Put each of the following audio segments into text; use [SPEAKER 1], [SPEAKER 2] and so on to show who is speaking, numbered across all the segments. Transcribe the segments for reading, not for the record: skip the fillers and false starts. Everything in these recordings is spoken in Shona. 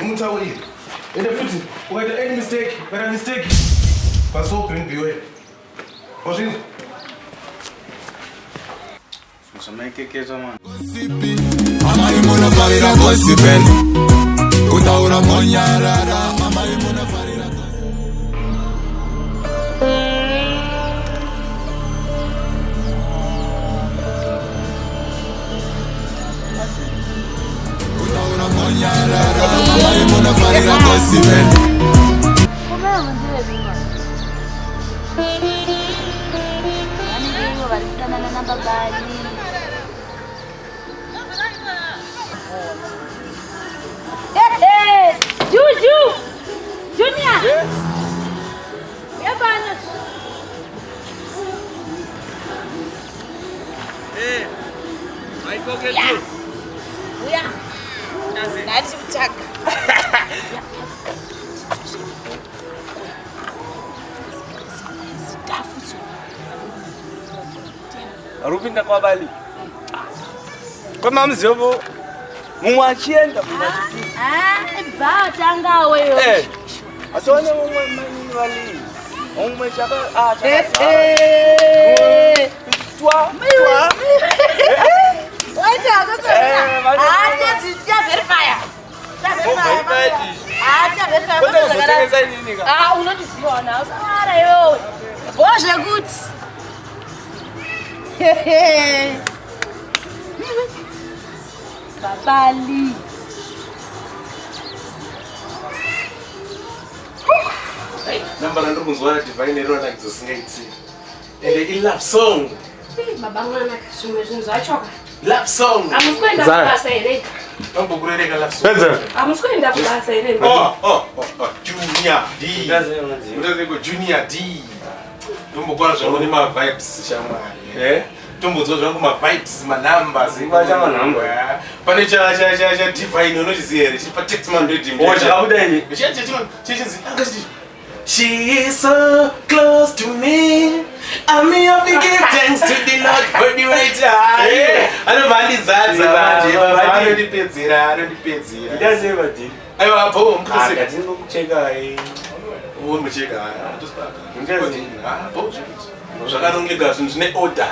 [SPEAKER 1] Umutaurire. Ende futi ukaita any mistake, ukaita mistake, paso bring beware. Wazvinzwa?
[SPEAKER 2] Zvamaikeketwa man.
[SPEAKER 3] Amai munofarira gospel kutaura monyarara amai munofarira kutaura monyarara amai munofarira gospel.
[SPEAKER 4] Vanenge ivo vari kudanana nababani. Juju! Junior! Yabana!
[SPEAKER 2] Eh. Maikoketso.
[SPEAKER 4] Uya. Ndati kutaka.
[SPEAKER 2] Arupinda kwabali. Kwemamuzivo mumwe achienda mumwe achipinda.
[SPEAKER 4] Ah, bva tangawo iwe.
[SPEAKER 2] Eh. Asi wane mumwe mainini vali. Mumwe chaka ah chakazara.
[SPEAKER 4] Eh.
[SPEAKER 2] Twa twa.
[SPEAKER 4] Waita akasara.
[SPEAKER 2] Eh, vane-
[SPEAKER 4] Ah, tiya verify.
[SPEAKER 2] Verify izvi.
[SPEAKER 4] Ah, tiya verify.
[SPEAKER 2] Kwete kuzotengesa inini ka.
[SPEAKER 4] Ah, unotiziva na usara iwewe. Bho zvekuti. Babali.
[SPEAKER 1] Namba randiri kunzwa raDivine rinonakidza usingaiti. Ende i-love song.
[SPEAKER 5] Baba mwana zvimwe zvinhu zvacho ka.
[SPEAKER 1] Love song.
[SPEAKER 5] Hamusi kuenda
[SPEAKER 2] Zara.
[SPEAKER 5] kubasa here?
[SPEAKER 1] Mambokurereka love song.
[SPEAKER 2] Pedza.
[SPEAKER 5] Hamusi kuenda kubasa here?
[SPEAKER 1] Oh, oh, oh, oh, Junior D. Mutazeko Junior D. Tombokwana zvangu nema-vibes shamwari.
[SPEAKER 2] Eh?
[SPEAKER 1] Tombodzwa zvangu ma-vibes, ma-numbers.
[SPEAKER 2] Vacha ma-number.
[SPEAKER 1] Eh, Pane cha cha cha cha Divine unochiziva here? Chiri pa-Taxman Radio.
[SPEAKER 2] Oh, chakabuda ini.
[SPEAKER 1] Chiya chichinzi anga chiti She is so close to me. I'm here to give thanks to the Lord for the right time.
[SPEAKER 2] Eh.
[SPEAKER 1] Anobva andizadza manje,
[SPEAKER 2] Baba,
[SPEAKER 1] baba anondipedzera, anondipedzera.
[SPEAKER 2] Ndaseva dini.
[SPEAKER 1] Aiwa, bo,
[SPEAKER 2] Ah,
[SPEAKER 1] mukutose.
[SPEAKER 2] ndatingokucheka eh.
[SPEAKER 1] Uwe mucheka, tosipaka.
[SPEAKER 2] Mutezi.
[SPEAKER 1] Ah, bo, zvekuti. Zvakarongeka zvinhu zvine order.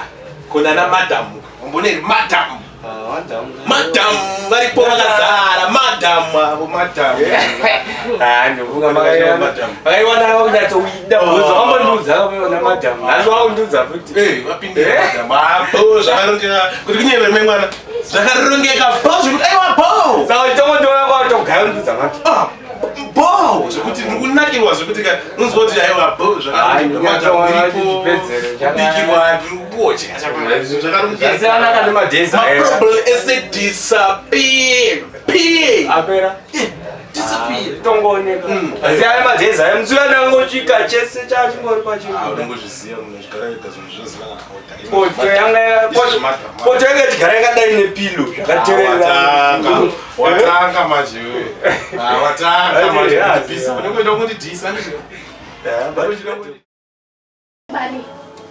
[SPEAKER 1] Kona na madam. Umboneri madam.
[SPEAKER 2] Ah, madam.
[SPEAKER 1] Madam varipo vakazara, madam avo madam.
[SPEAKER 2] Ah, ndofunga makaiwana.
[SPEAKER 1] Madam.
[SPEAKER 2] Makaiwana vakunyatsoida.
[SPEAKER 1] Oh.
[SPEAKER 2] Uzokambondiudza na madam. Nhasi wakundiudza futi.
[SPEAKER 1] Eh, vapindira
[SPEAKER 2] Eh?
[SPEAKER 1] madam. Ah, bo, zvakarongeka. Kuti kunyevera mai mwana. Zvakarongeka bo zvekuti aiwa bo.
[SPEAKER 2] Saka tongondiona kwatogara kundiudza madam.
[SPEAKER 1] Ah, bo zvekuti ndiri kunakirwa zvekuti ka unonzwa kuti aiwa bo zvakarongeka. Madam
[SPEAKER 2] Ai,
[SPEAKER 1] iripo.
[SPEAKER 2] chipedzero, chaka-
[SPEAKER 1] Kubikirwa ndiri kudya chakanaka. Zvinhu zvakarongeka.
[SPEAKER 2] Zvasiyana kana nemadhezi aya.
[SPEAKER 1] Maproblem ese disappear. Pear.
[SPEAKER 2] Apera.
[SPEAKER 1] Disappear.
[SPEAKER 2] Tongooneka. Asi aya madhezi aya musi wandangosvika chese chachingori
[SPEAKER 1] Ah,
[SPEAKER 2] pachinhu.
[SPEAKER 1] unongozviziva munhu zvigara ega zvinhu zvinoziva
[SPEAKER 2] Poto yanga poto yanga ichigara yakadai nepilo zvakaterera.
[SPEAKER 1] Watanga manje iwe. Ah, watanga manje
[SPEAKER 2] Yeah,
[SPEAKER 1] kundibhisa.
[SPEAKER 2] yeah.
[SPEAKER 1] Unenge unoda kundidhisa ndizvo.
[SPEAKER 2] Yeah, but-
[SPEAKER 5] Bali.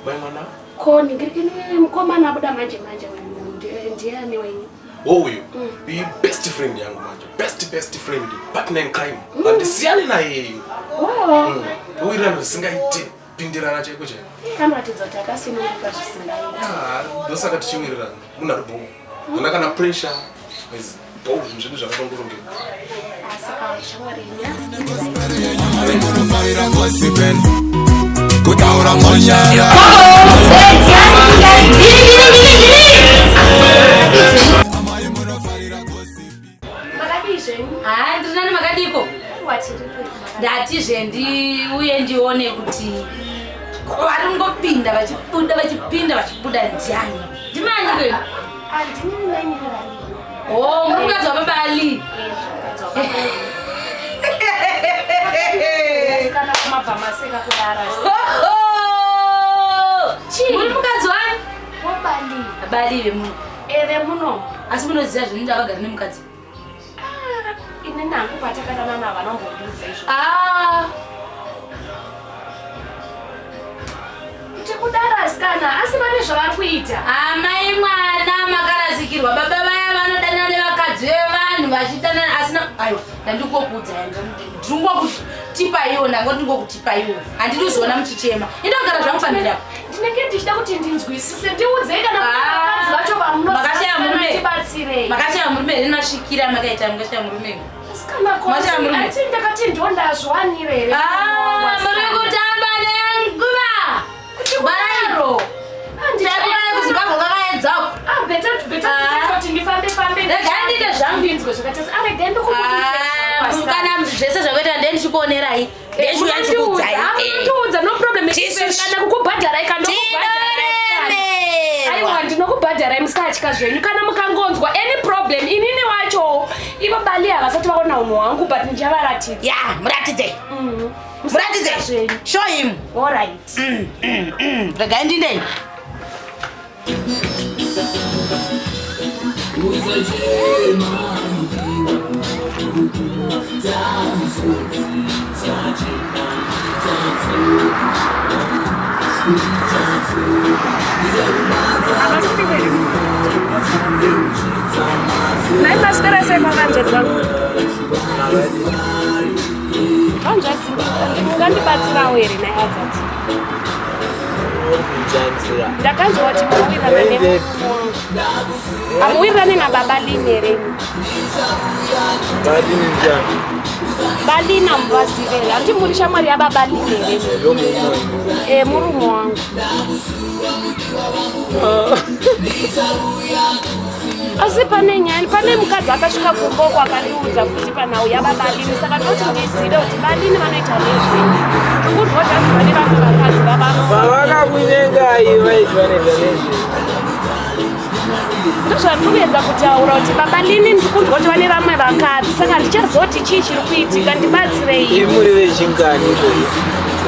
[SPEAKER 1] Mai mwana.
[SPEAKER 5] Ko ningirikini mukomana abuda manje manje uyu ndiani wenyu?
[SPEAKER 1] Uyu i best friend yangu manje. Best best friend, partner in crime. Handisiyani naye iyu.
[SPEAKER 5] Oh.
[SPEAKER 1] Uirano zvisingaiti pindirana chaiko chaiko.
[SPEAKER 5] Anoratidza kuti akasununguka zvisingaiti.
[SPEAKER 1] Ah, ndosaka tichiwirirana. Munhu ari bho. Hana kana pressure. Is bho zvinhu zvedu zvakatongorongeka.
[SPEAKER 5] Asi ka shamwari yenyu.
[SPEAKER 3] Amai munofarira gospel kutaura monyarara amai munofarira gospel.
[SPEAKER 5] Makadii zvenyu?
[SPEAKER 4] Ah, ndiri nani makadiko?
[SPEAKER 5] Aiwa tiripo.
[SPEAKER 4] Ndatizve ndiuye ndione kuti vari kungopinda vachibuda vachipinda vachibuda ndiani. Ndimani kwenu?
[SPEAKER 5] Andini mainini vali.
[SPEAKER 4] Oh, muri mukadzi wababa Ali.
[SPEAKER 5] Eh, mukadzi wababa. Kana kumabva maseka kudara. Chii?
[SPEAKER 4] Muri mukadzi wani?
[SPEAKER 5] Wabali.
[SPEAKER 4] Baba Ali vemuno.
[SPEAKER 5] Eve muno.
[SPEAKER 4] Asi munoziva zvinoita vagari nemukadzi.
[SPEAKER 5] Ini nangu patakadanana vanombondiudza izvo.
[SPEAKER 4] Ah.
[SPEAKER 5] Asikana, asi vane zvavari kuita.
[SPEAKER 4] Amai mwana makarasikirwa baba vaya vanodanana nevakadzi vevanhu vachidanana asina aiwa ndandingokuudza ndingokutipa iwo ndangoti ndingokutipa iwo handidi kuzoona muchichema indogara zvangu pamberi apo.
[SPEAKER 5] Ndinenge ndichida kuti ndinzwisise, ndiudzei kana kune
[SPEAKER 4] Ah,
[SPEAKER 5] vakadzi vacho
[SPEAKER 4] makashaya murume.
[SPEAKER 5] vamunozivabatsirei.
[SPEAKER 4] Makashaya murume here masvikira makaita mukashaya murume.
[SPEAKER 5] Asikana
[SPEAKER 4] Mashaya
[SPEAKER 5] koti,
[SPEAKER 4] murume.
[SPEAKER 5] ati ndakati ndondazviwanire here?
[SPEAKER 4] Ah, muri kutamba nenguva.
[SPEAKER 5] Kuti kudaro.
[SPEAKER 4] Takurai kuZimbabwe kwakaedza uku.
[SPEAKER 5] Ah, better better
[SPEAKER 4] Ah.
[SPEAKER 5] kuti ndifambe fambe.
[SPEAKER 4] Regai ndiite zvangu.
[SPEAKER 5] Ndinzwe zvakaita. Ah, regai ndikubudise.
[SPEAKER 4] Ah, kana zvese zvakaita ndiye ndichikuonerai ndichiuya ndichikuudzai.
[SPEAKER 5] Unondiudza, no problem.
[SPEAKER 4] Tisu-
[SPEAKER 5] Kana kukubhadharai kandokubhadharai. Aiwa,
[SPEAKER 4] Tinoremerwa.
[SPEAKER 5] ndinokubhadharai musatya zvenyu kana mukangonzwa any problem inini wacho ivo bali havasati vaona unhu hwangu but ndichavaratidza.
[SPEAKER 4] Ya, muratidze. Muratidze.
[SPEAKER 5] Zvenyu.
[SPEAKER 4] Show him.
[SPEAKER 5] Alright.
[SPEAKER 4] Regai ndindeni.
[SPEAKER 5] Nhai maswera sei mavanzvadzi vangu? Vanzvadzi, mungandibatsirawo here nhai hanzvadzi? Ndakanzwa kuti muwirirana nemurume wangu. Hamuwirirani nababa Lini here imi? Balina muvazive here? Handiti muri shamwari yababa Lini here imi? Eh, murume wangu. Asi pane nyaya, pane mukadzi akasvika kumba uko akandiudza futi panhau yababalini, saka ndoti ndizive kuti balini vanoita nezvei. Ndikunzwa kuti hanzi vane vamwe vakadzi vavano.
[SPEAKER 2] Pavakakunyengai vaiti vanoita nezvei?
[SPEAKER 5] Ndozvandiri kuedza kutaura kuti baba Lini ndikunzwa kuti vane vamwe vakadzi, saka ndichazoti chii chiri kuitika, ndibatsirei.
[SPEAKER 2] Imi muri vechingani ikoko?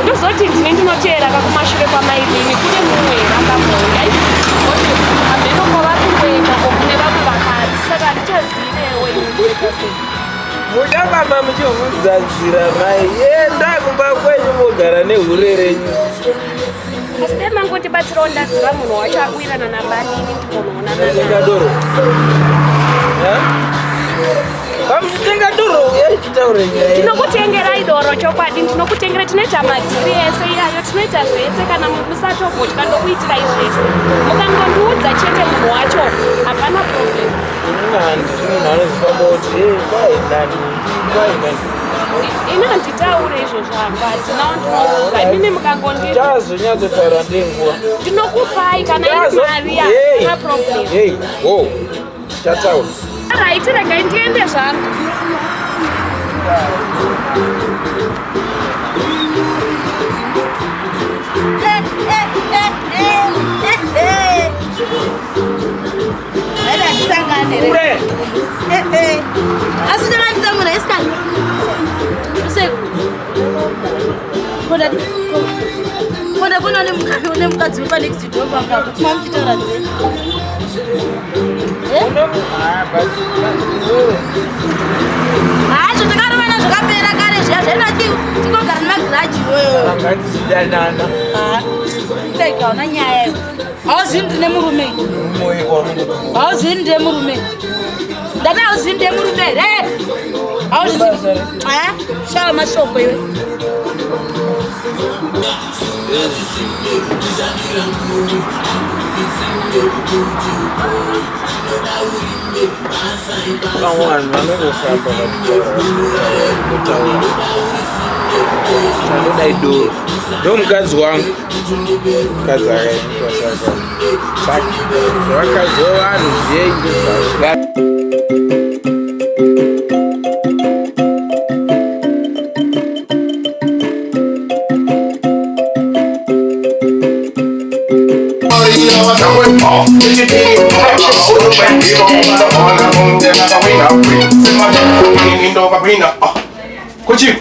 [SPEAKER 5] Ndozoti ndine ndinoteera kakumashure kwamai Lini kune mumwe here akambouya oti hameno kwavari kungoenda ko kune vamwe vakadzi, saka handichazivewo ini ndoita sei.
[SPEAKER 2] Muchafamba muchivhunza nzira mai, enda kumba kwenyu mogara nehure renyu.
[SPEAKER 5] Asi dai mangondibatsirawo ndaziva munhu wacho akuwirana nabalini ndimbonoonana
[SPEAKER 2] Munotenga
[SPEAKER 5] naye.
[SPEAKER 2] doro? Pamuchitenga doro uyai titaure nyaya.
[SPEAKER 5] Ndinokutengerai doro chokwadi, ndinokutengera, tinoita madhiri ese iyayo, tinoita zvese kana musatombotya, ndokuitirai zvese. Mukangondiudza chete munhu wacho, hapana problem.
[SPEAKER 2] Inini handisi munhu anozofamba kuti "Hey, kwai nani, kwai nani."
[SPEAKER 5] Ini handitaure izvozvo hangu, handina wandinoudza. Imimi mukangondi
[SPEAKER 2] Tichazonyatsotaura ndenguva.
[SPEAKER 5] Ndinokupai kana iri mari, hapana problem.
[SPEAKER 2] Hey, wo. Tichataura.
[SPEAKER 5] Right, regai ndiende zvangu.
[SPEAKER 2] Kure.
[SPEAKER 4] Asi ndakandidza munhu aisikana. Useku. Konda konda kona une mukadzi wepa next door panga kuma muchitaura dze.
[SPEAKER 2] Ah, but iwewe.
[SPEAKER 4] Hazvo takarovana zvakapera kare zviya zvaina tingogara nemagiraji iwewe.
[SPEAKER 2] Ngatichidanana.
[SPEAKER 4] Taikaona nyaya iyo. Hauzivi ndine murume.
[SPEAKER 2] Moyo wangu.
[SPEAKER 4] Hauzivi ndine murume. Ndati hauzivi ndine murume here? Hauzivi. Aya, shawa mashoko iwe.
[SPEAKER 2] Vamwe vanhu vanongofamba vachitaura chandoda idoro. Ndo mukadzi wangu. Mukadzi akaitwa saka. Saka zvavakadzi vevanhu zviye ndozvavo.
[SPEAKER 1] Kuchi.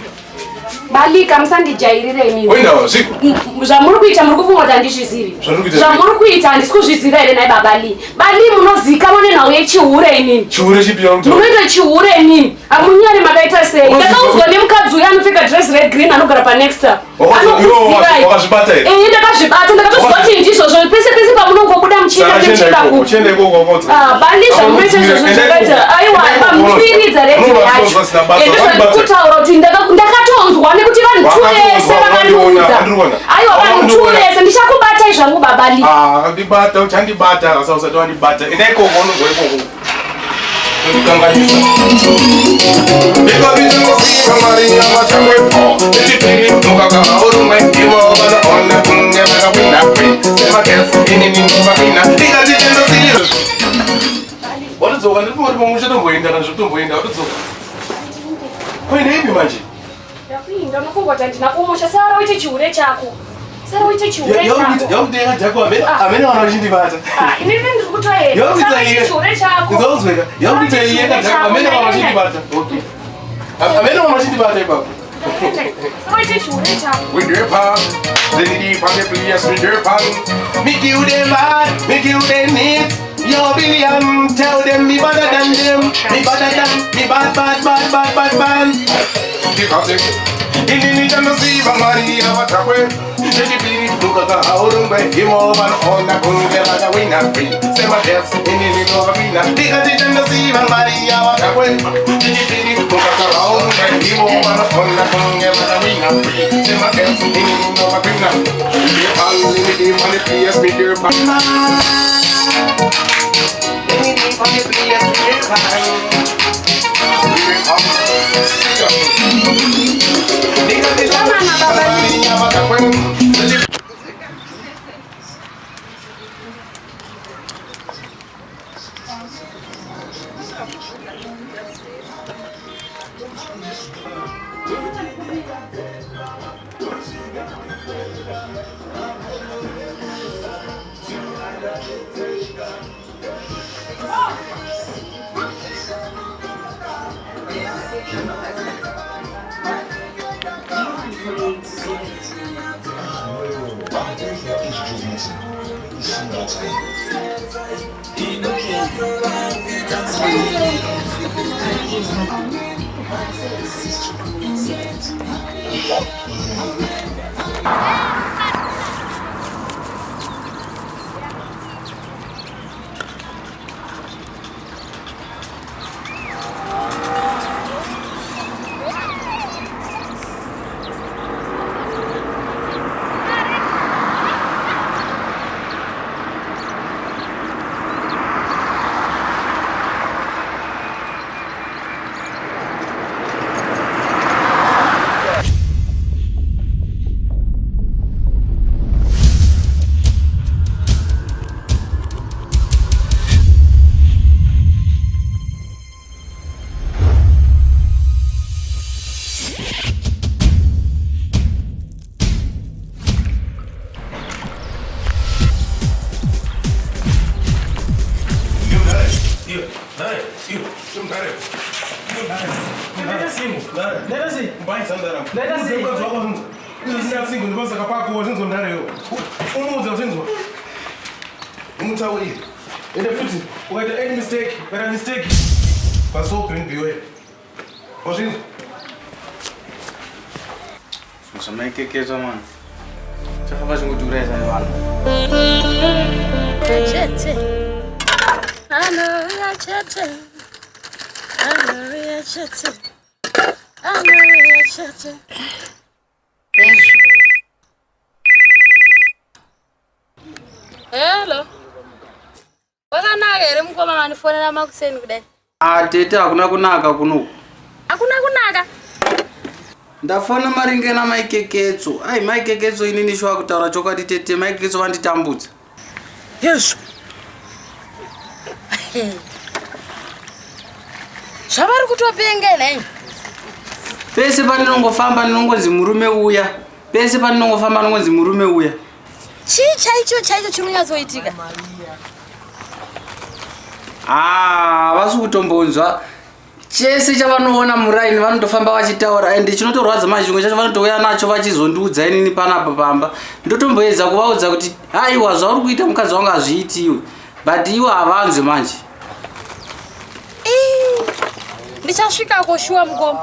[SPEAKER 5] Balika musandijairire imimi.
[SPEAKER 1] Oindawa zviko.
[SPEAKER 5] Zvamuri kuita muri kufunga kuti handizvizivi. Zvamuri kuita handisi kuzviziva here nhai baba Lee. Bali munozikanwa nenhau yechihure imimi.
[SPEAKER 1] Chihure chipi chauri kutaura?
[SPEAKER 5] Munoita chihure imimi. Hamunyari makaita sei? Ndakaudzwa nemukadzi uya anopfeka dress red green anogara panext up.
[SPEAKER 1] Anokuzirai. Wakazvibata here?
[SPEAKER 5] Eh, ndakazvibata ndakatozviziva kuti ndizvozvo pese pese pamunongobuda muchienda
[SPEAKER 1] Saka chienda
[SPEAKER 5] muchienda
[SPEAKER 1] ikoko,
[SPEAKER 5] kupi.
[SPEAKER 1] chienda ikoko wakaudza.
[SPEAKER 5] Ah, bali zvamunoita izvozvo zvakaita aiwa pamutsiridza redio yacho ende zvandikutaura kuti ndakatonzwa nekuti vanhu tu vese vakandiudza aiwa vanhu tu vese ndichakubatai zvangu baba li
[SPEAKER 1] Ah, ndibata uchandibata asa usati wandibata enda ikoko unonzwa ikoko unondikanganisa ndikabitosiva mari nyama changwepo echipiri mukaka haurumwe ivo vanoona kunge vakawina kwe semagetsi inini ndovawina ndikati chendosiva watodzoka ndiri kuti pamwe uchatomboenda kana zvotomboenda watodzoka kuenda ipi manje
[SPEAKER 5] Ndakuinda unofunga kuti handina kumusha sara uite chihure chako sara uite chihure chako
[SPEAKER 1] yakutenga dzako amene vana vachindibata
[SPEAKER 5] Ah, inini ndiri kutoenda sara uite chihure chako
[SPEAKER 1] Nzauzweka yakuita iye kadhako amene vana vachindibata okay amene vana vachindibata ipapo
[SPEAKER 5] sara uite chihure chako
[SPEAKER 1] We do pan, the deep on the place, we do pan. Me kill them bad, me kill them neat. Yo billion, tell them me better than them. Me better than, me bad, bad, bad, bad, bad, bad. Because it, inini chandosiva mari yavatakwe chechipiri mukaka haurungwe ivo vanoona kunge vakawina semadhesi inini ndovawina ndikati chandosiva mari yavatakwe chechipiri mukaka haurungwe ivo vanoona kunge vakawina semadhesi inini ndovawina Umutaurire ende futi ukaita any mistake ukaita mistake pasobring beware wazvinzwa
[SPEAKER 2] Zvamaikeketwa mani. Chafamba chingotiurayisa nevanhu.
[SPEAKER 4] Chete. Anouya chete. Anouya chete. Anouya chete. Ezvo. Hello. Wakanaka here mukoma manifonera makuseni kudai?
[SPEAKER 2] Ah, tete hakuna kunaka kunoku.
[SPEAKER 4] Hakuna kunaka.
[SPEAKER 2] Ndafona maringe namaikeketso. Ai maikeketso inini shuwa kutaura chokwadi tete maikeketso vanditambudza.
[SPEAKER 4] Yezvo. Zvavari kutopenga nhai.
[SPEAKER 2] Pese pandinongofamba ndinongonzi murume uya. Pese pandinongofamba ndinongonzi murume uya.
[SPEAKER 4] Chii chaicho chaicho chiri kunyatsoitika?
[SPEAKER 2] Ah, vasi kutombonzwa.
[SPEAKER 6] Chese chavanoona muraini vanotofamba vachitaura and chinotorwadza manje chimwe chacho vanotouya nacho vachizondiudza inini panapa pamba. Ndotomboedza kuvaudza kuti aiwa zvauri kuita mukadzi wangu hazviitiwe. But ivo havanzwe manje.
[SPEAKER 7] Ndichasvikako shuwa mukoma.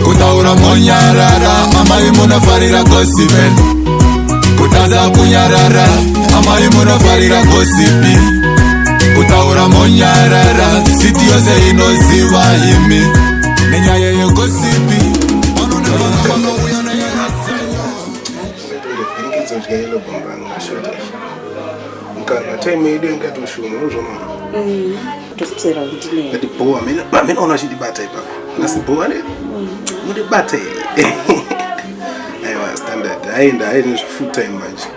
[SPEAKER 3] Kutaura monyarara amai munofarira gospel kutadza kunyarara amai munofarira gosipi kutaura monyarara siti yose inoziva imi nenyaya yegosipi
[SPEAKER 1] Time yedu inga toshoma unozvona but bho amene ona achindibata ipapo nhasi bho ane mundibate aiwa standard aenda aine full time manje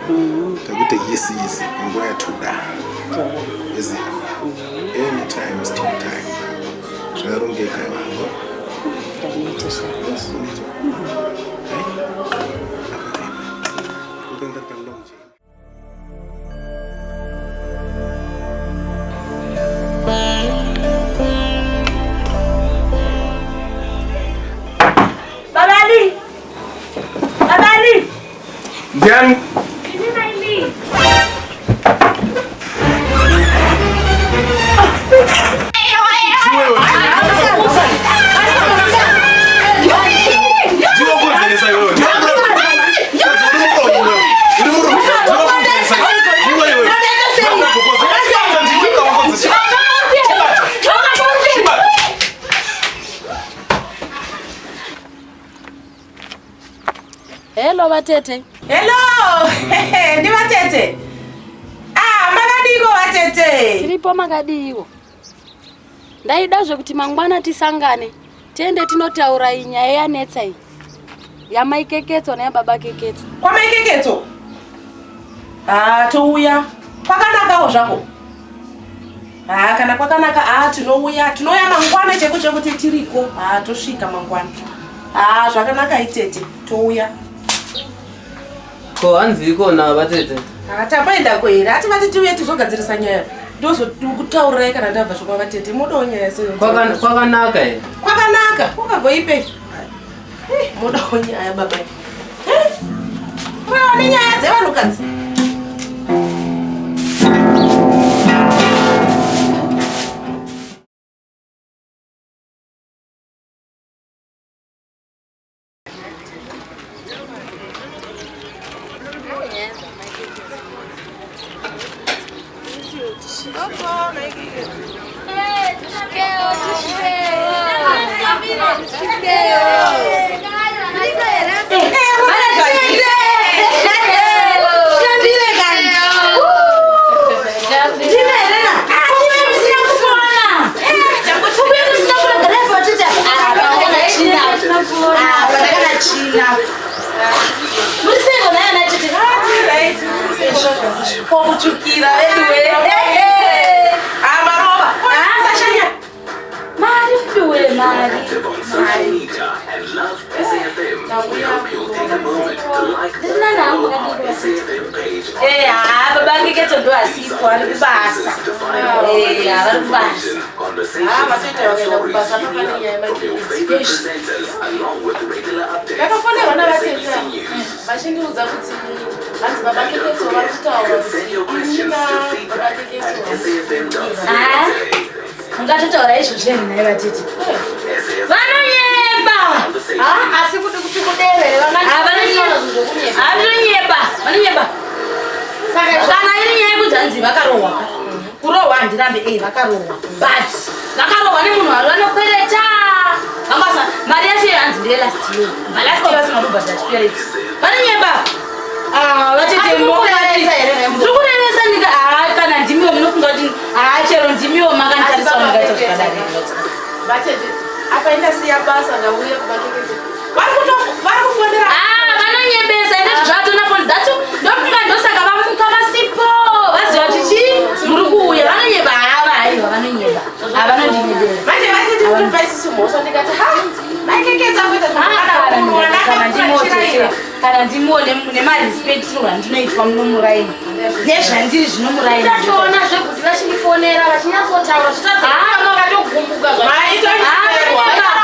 [SPEAKER 1] takuti yes yes panguva yatoda is anytime is tea time zvakarongeka iwapo
[SPEAKER 4] Babali! Babali!
[SPEAKER 1] Ndiani?
[SPEAKER 4] Ini Maili.
[SPEAKER 7] Hello vatete.
[SPEAKER 8] Hello. Ndi vatete. Ah, makadiiko vatete?
[SPEAKER 7] Tiripo makadiiko. Ndaida zvekuti mangwana tisangane tiende tinotaura iyi nyaya yanetsa iyi yamai Keketso neyababa Keketso.
[SPEAKER 8] Kwamai Keketso? Ah, touya. Kwakanakawo zvako. Ah, kana kwakanaka ah tinouya. Tinouya mangwana cheko chekuti tiriko. Ah, tosvika mangwana. Ah, zvakanaka itete. Touya.
[SPEAKER 6] Ko hanzi ikona vatete?
[SPEAKER 8] Ah, tapaendako here? Ati vati tiuye tizogadzirisa nyaya. Ndozokutaurirai kana ndabva zvokwa vatete. Modawo nyaya seyo.
[SPEAKER 6] Kwakanaka here?
[SPEAKER 8] Kwakanaka. Kwakagoipe. Eh, modawo nyaya baba. Eh. Mwewa nenyaya dzevanhukadzi. Kokutsvukira veduwe. Amarova. Sashanya.
[SPEAKER 7] Mari veduwe mari. Ndina nangu
[SPEAKER 4] Eh, haa baba Keketso ndo asipo ari kubasa. Eh, vari kubasa.
[SPEAKER 8] Ah, vatoita vakaenda kubasa apa pane nyaya yemakiritsi. Ndakafonerwa navatete vachindiudza kuti hanzi baba Keketso vari kutaura kuti ini nababa Keketso.
[SPEAKER 4] Ah, mungatotaura izvozvo here nhai vatete? Vanonyepa.
[SPEAKER 7] Asi kuti kuti kudevere
[SPEAKER 4] Ah, vanonyepa. Ah, vanonyepa. Vanonyepa. Kana iri nyaya yekunzi hanzi vakarohwa. Kurohwa handirambe eh vakarohwa. But vakarohwa nemunhu wari vanokwereta. Vangasa mari yacho hanzi ndeye last year. Bva last year vasina kubhadhara chikwereti. Vanonyepa. Ah, vatete
[SPEAKER 7] Asi mukurevesa here nhai
[SPEAKER 4] Ndiri kurevesa ndika ah kana ndimiwo munofunga kuti ah chero ndimiwo makanditarisa
[SPEAKER 8] Asi baba
[SPEAKER 4] mungaita
[SPEAKER 8] Keketso.
[SPEAKER 4] zvakadari.
[SPEAKER 8] Vatete, apa indasiya basa ndauya kuba Keketso. Vari kufonera.
[SPEAKER 4] Ah, vanonyebesa ende zvatona foni dzacho ndofunga ndosaka Kana ndimiwo nemarespectiro andinoitwa muno muraini nezvandiri zvino muraini.
[SPEAKER 7] Ndatoona zvekuti vachindifonera vachinyatsotaura zvitadza
[SPEAKER 4] Vaitaura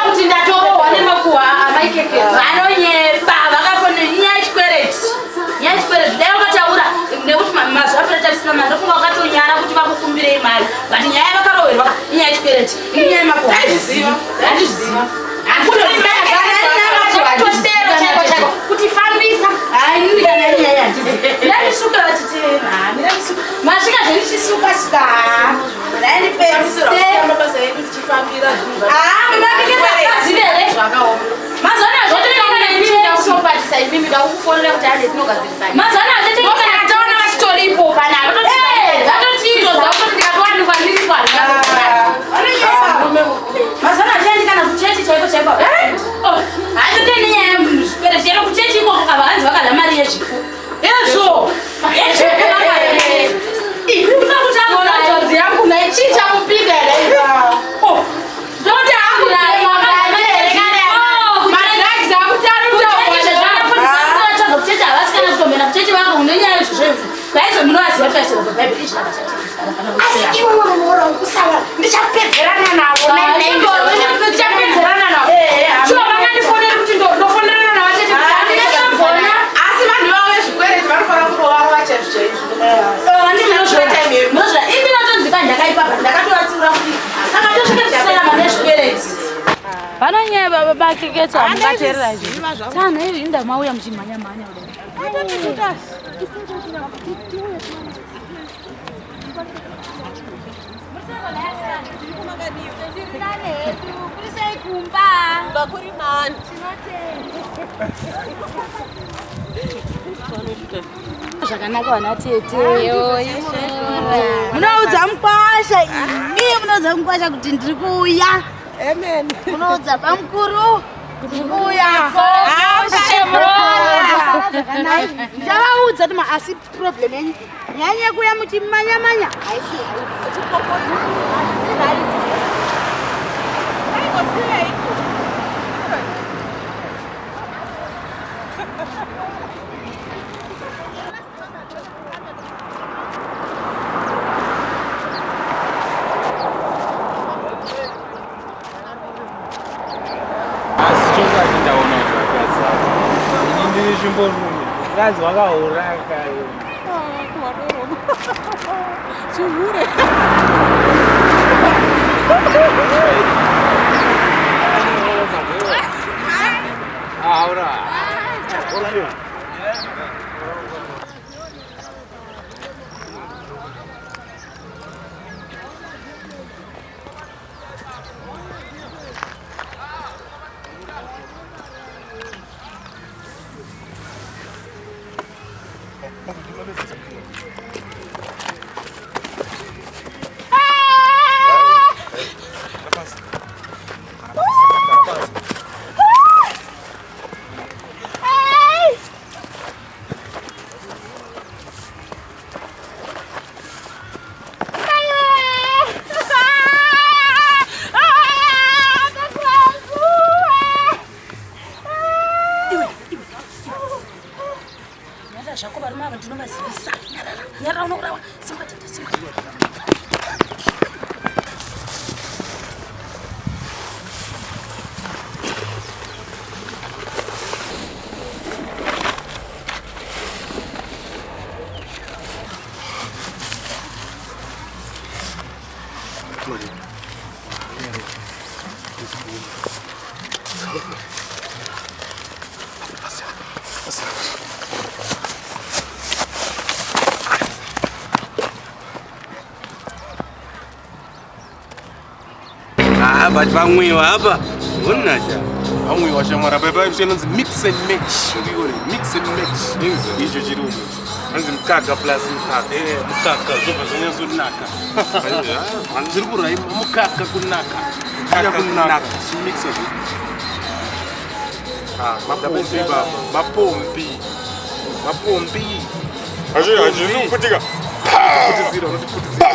[SPEAKER 7] kuti ndatorohwa nemakuhwa amaikekeza.
[SPEAKER 4] Vanonyepa vakafonera nyaya yechikwereti. Nyaya yechikwereti dai vakataura nekuti mazuva apera tarisina mari ndofunga vakatonyara kuti vakukumbirei mari but nyaya yavakarohwerwa inyaya yechikwereti inyaya yemakuhwa.
[SPEAKER 8] Taizviziva.
[SPEAKER 4] Handizviziva.
[SPEAKER 7] Totero chaiko chaiko kuti fambisa.
[SPEAKER 4] Hayi kana inyaya handizivi. Ndandisuka vatiti ndandisuka. Masvika zvendichisuka suka. Ndandipedzise.
[SPEAKER 8] Mabasa edu tichifambira zvinhu
[SPEAKER 4] Ah, munapikisa akazive here?
[SPEAKER 8] zvakaoma.
[SPEAKER 4] Mazuva ano zvotoenda
[SPEAKER 7] Inini ndakutobatisa imimi ndakukufonera kuti ande tinogadzirisana.
[SPEAKER 4] Mazuva ano zvotoenda
[SPEAKER 7] Kana taona vachitoripo panapa.
[SPEAKER 4] Eh,
[SPEAKER 7] Vatotiza kuti ndikatowanikwa ndiri
[SPEAKER 4] Vanonyepa. Mazuva ano hazviendi kana kuchechi chaiko chaiko. Oh, hazvitoendi nenyaya yezvikwereti. Chero kuchechi ikoko kava hanzi vakadya mari yezvipo. Ezvo. Yezvipo vakadya. Ih, kuda kuti
[SPEAKER 8] Njodzi yangu naye chii chakupinda here?
[SPEAKER 4] Oh, ndoti hangu naye
[SPEAKER 8] Madrugs akutari
[SPEAKER 4] kuchechi havasikana kutomboenda kuchechi vako unenyaya yezvozvo vaizo munovaziva kuti vaizoga bhaibheri izvi
[SPEAKER 8] Asi iwe muroora usawa ndichapedzerana navo ndichapedzerana navo. Shuwa vangandifonera kuti ndofonerana navo chete kuti handingazombona. Asi vanhu ivavo vezvikwereti vanofanira kurovarova chaizvo chaizvo.
[SPEAKER 4] Ini ndinotonzika ndakaipapa ndakatovatsiura kuti saka tosvika tichisarama nezvikwereti.
[SPEAKER 7] Vanonyaya baba bakeketsa hamungateerera izvi. Tanha izvi inda mauya muchimhanya mhanya kudai. Zvakanaka vana tete.
[SPEAKER 9] Munoudza mukwasha imi, munoudza mukwasha kuti ndiri kuuya. Munoudza bamukuru kuti ndiri kuuya. Ndichavaudza kuti asi problem yenyu nyanya yekuuya muchimanya manya haisi right.
[SPEAKER 2] Asi chokwadi ndaona kuti vakadzi ava ini ndiri chimborume mukadzi wakaura kayo.
[SPEAKER 8] Chihure.
[SPEAKER 2] Aura.
[SPEAKER 4] Nyarara zvako varume ava ndinovazivisa. Nyarara, nyarara unourawa. Simba tete, simba.
[SPEAKER 6] Ah, but vamwiwa apa unacha
[SPEAKER 1] Vamwiwa shamwari apa pa inonzi mix and match. Uione mix and match. Icho chiri umu.
[SPEAKER 2] Hanzi mukaka plus mukaka.
[SPEAKER 1] Eh, mukaka zvobva zvanyatsonaka. Zviri kuraima mukaka kunaka. Mukaka kunaka. Chimixa zve. Ah, mapombi baba, mapombi. Mapombi.
[SPEAKER 10] Hazvino kuputika.
[SPEAKER 1] Putizira, unotiputizira.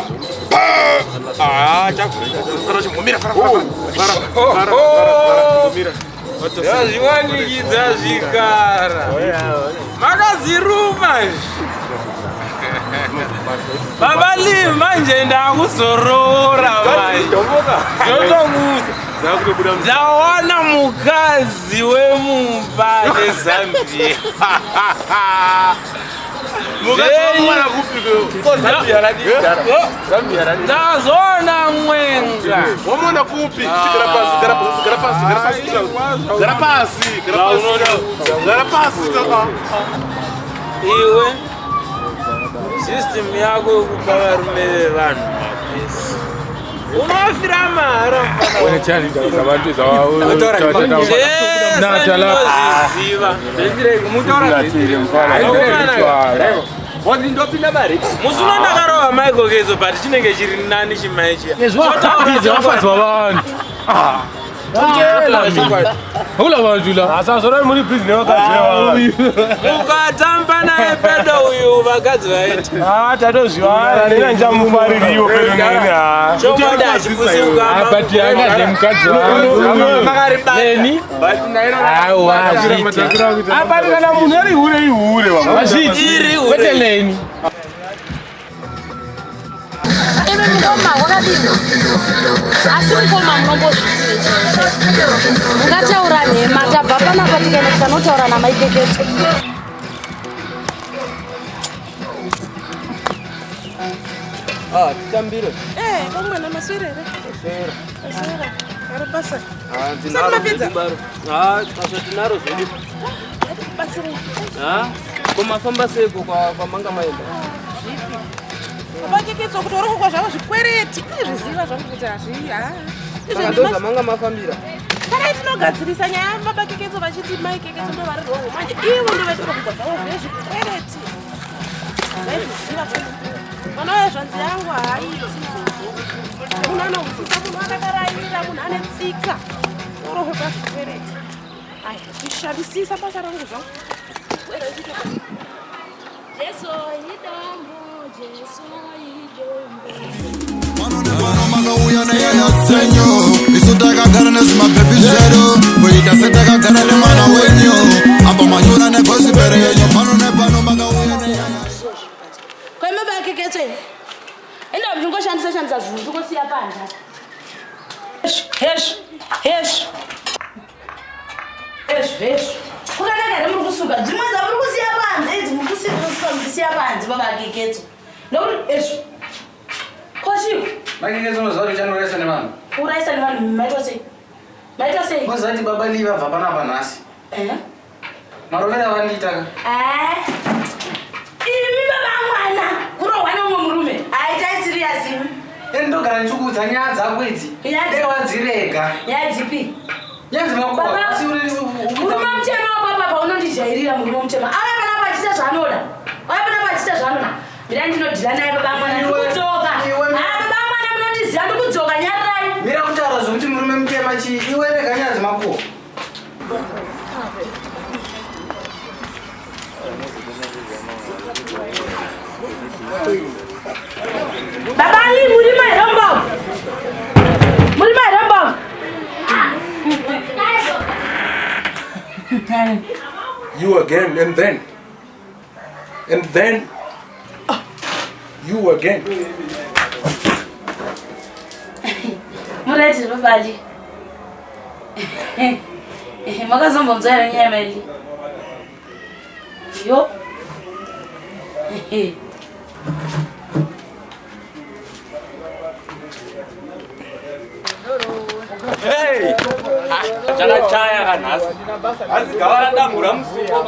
[SPEAKER 10] Ah, chavhurika.
[SPEAKER 1] Kana chimbomira fara fara. Fara fara fara. Chimbomira.
[SPEAKER 2] Zvazviwanikidza zvikara. Makadziruma izvi. Baba Lee manje ndakuzoroora manje. Zvotokuudza. Ndawana mukadzi wemumba neZambia. Ndazoona mwenga.
[SPEAKER 1] Wamuona kupi? Gara pasi, gara pasi, gara pasi, gara pasi. Gara pasi, gara pasi. Gara pasi.
[SPEAKER 2] Iwe system yako yekupa varume vevanhu mapesi unofira mahara musi uno ndakarova Michael Kezo but chinenge chiri nani chimai chiya
[SPEAKER 11] Nezvawafadzwa vanhu. Hakuna vanhu la.
[SPEAKER 10] Asazora muri busy nevakadzi vevanhu.
[SPEAKER 2] Ukatamba naye pedo uyu vakadzi vaita.
[SPEAKER 10] Ah, tatozviwana. Nena ndichamufaririwo pedo neni ah.
[SPEAKER 2] Chokwadi hachipusi ukama.
[SPEAKER 11] But yanga nemukadzi wangu. Neni? Aiwa, hazviiti.
[SPEAKER 10] Apa kana munhu ari hure ihure wangu.
[SPEAKER 11] Hazviiti. Kwete neni.
[SPEAKER 7] Imi mukoma wakadini? Asi mukoma munombozvitii chaizvo? Mungataura nhema, tabva panapa tikaenda tikanotaura namai Keketso.
[SPEAKER 6] Ah, titambire.
[SPEAKER 8] Eh, komwana maswera here?
[SPEAKER 6] Maswera.
[SPEAKER 8] Maswera. Ari basa.
[SPEAKER 6] Ah, tinaro
[SPEAKER 8] mapedza?
[SPEAKER 6] zvedu baro. Ah, basa tinaro zvedu.
[SPEAKER 8] Batsirei.
[SPEAKER 6] Ah, ko mafamba seiko kwa kwamanga maenda?
[SPEAKER 8] Zvipi? Baba Keketso kuti orokwa zvavo zvikwereti. Izviziva zvangu kuti hazvi. Ah.
[SPEAKER 6] Saka ndo zvamanga mafambira.
[SPEAKER 8] Kana tinogadzirisa nyaya baba Keketso vachiti mai Keketso ndo vari wrong manje ivo ndo vatorokwa zvavo zvezvikwereti. Vaizviziva zvangu. Mwana uyo zvanzi yangu haaiti izvozvo. Munhu anohwisisa, munhu akakaraira, munhu ane tsika. Orohwa zvikwereti. Ai, zvishandisisa basa rangu zvangu.
[SPEAKER 7] Jesu idombo, Jesu idombo.
[SPEAKER 3] Makauya nenyaya dzenyu isu takagara nezvimabhebhi zvedu kuita setakagara nemwana wenyu apa manyura negosiperi yenyu pano nepano makauya nenyaya
[SPEAKER 4] Kwaima bakeketso ine. Enda ndingoshandisa shandisa zvinhu ndikosiya panze. Hesh, hesh. Hesh, hesh. Kukanaka here muri kusuka? Dzimwe dzamuri kusiya panze idzi muri kusiya panze baba Keketso. Nokuti hesh. Kochiko.
[SPEAKER 6] Mai Keketso unoziva kuti uchandiurayisa nevanhu.
[SPEAKER 4] Kuurayisa nevanhu maita sei? Maita sei?
[SPEAKER 6] Unoziva kuti baba Lee vabva panapa nhasi.
[SPEAKER 4] Eh?
[SPEAKER 6] Marovero avandiita ka.
[SPEAKER 4] Eh? Imi baba mwana kurohwa neumwe murume. Haitai serious imi.
[SPEAKER 6] Ende ndogara ndichikuudza nyaya dzako idzi. Dai wadzirega.
[SPEAKER 4] Nyaya dzipi?
[SPEAKER 6] Nyaya dzemakuhwa.
[SPEAKER 4] Baba,
[SPEAKER 6] Asi uri
[SPEAKER 4] murume mutema wapapa paunondijairira murume mutema. Auya panapa achiita zvaanoda. Auya panapa achiita zvaanoda. Mira ndinodhila naye baba mwana ndikudzoka. Ah baba mwana munondiziva ndikudzoka nyararai.
[SPEAKER 6] Mira kutaura zvekuti murume mutema chii? Iwe rega nyaya dzemakuhwa.
[SPEAKER 4] Baba Ali murima here mbom? Murima here mbom?
[SPEAKER 1] You again and then. And then you again.
[SPEAKER 4] Mureti baba Ali. Makazombonzwa here nyaya yaMeli? Yo.
[SPEAKER 12] Hey! Chakachaya kanhasi. Asi gava radambura musuwo.